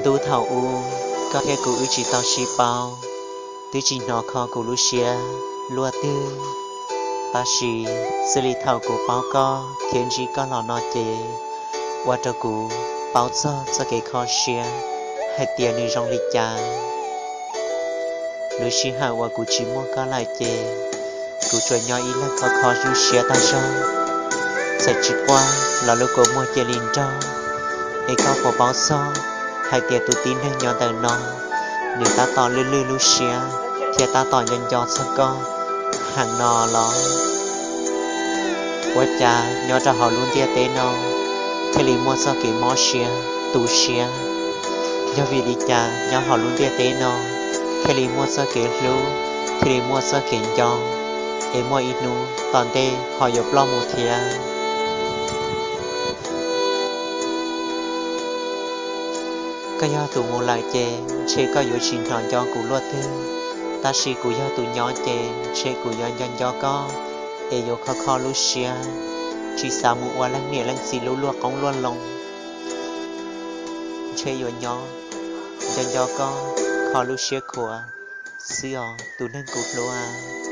Tub, thaum ub koj thiab kuv wb tsis tau sib paub, twb tsis hnov kho kuv lub siab luaj twg. Tab sis xws li thaum kuv paub koj thiab ntsib koj los no ces ua rau kuv paub txog txoj kev kho siab hais tias nws zoo li cas. Lub sij hawm uas kuv tsis muaj koj lawm ces kuv tsuas nyob ib leeg kho kho lub siab tag zog. Txawm tsis quaj los lub kua muag cia li nrog, es koj puas paub txog hais tias tus tib neeg nyob ntawm no nws tab tom lwj lwj lub siab thiab tab tom nco nco txog koj heev no los? Ua cas nyob rau hauv lub ntiaj teb no thiaj li muaj txoj kev mob siab, tu siab? Yog vim li cas nyob hauv lub ntiaj teb no thiaj li muaj txoj kev hlub, thiaj li muaj txoj kev nco, es muaj ib hnub tom ntej ho yuav ploj mus thiab? Koj yog tus mus lawm ces ntshe koj yuav tsis hnov nco kuv luaj twg, tab sis kuv yog tus nyob ces ntshe kuv yuav nco nco koj, es yuav kho kho lub siab, tsis xav mus ua leej niam leej txiv lub luaj qoob luaj loo. Ntshe yuav nyob nco nco koj, kho lub siab khuav xwb os tus neeg kuv hlub.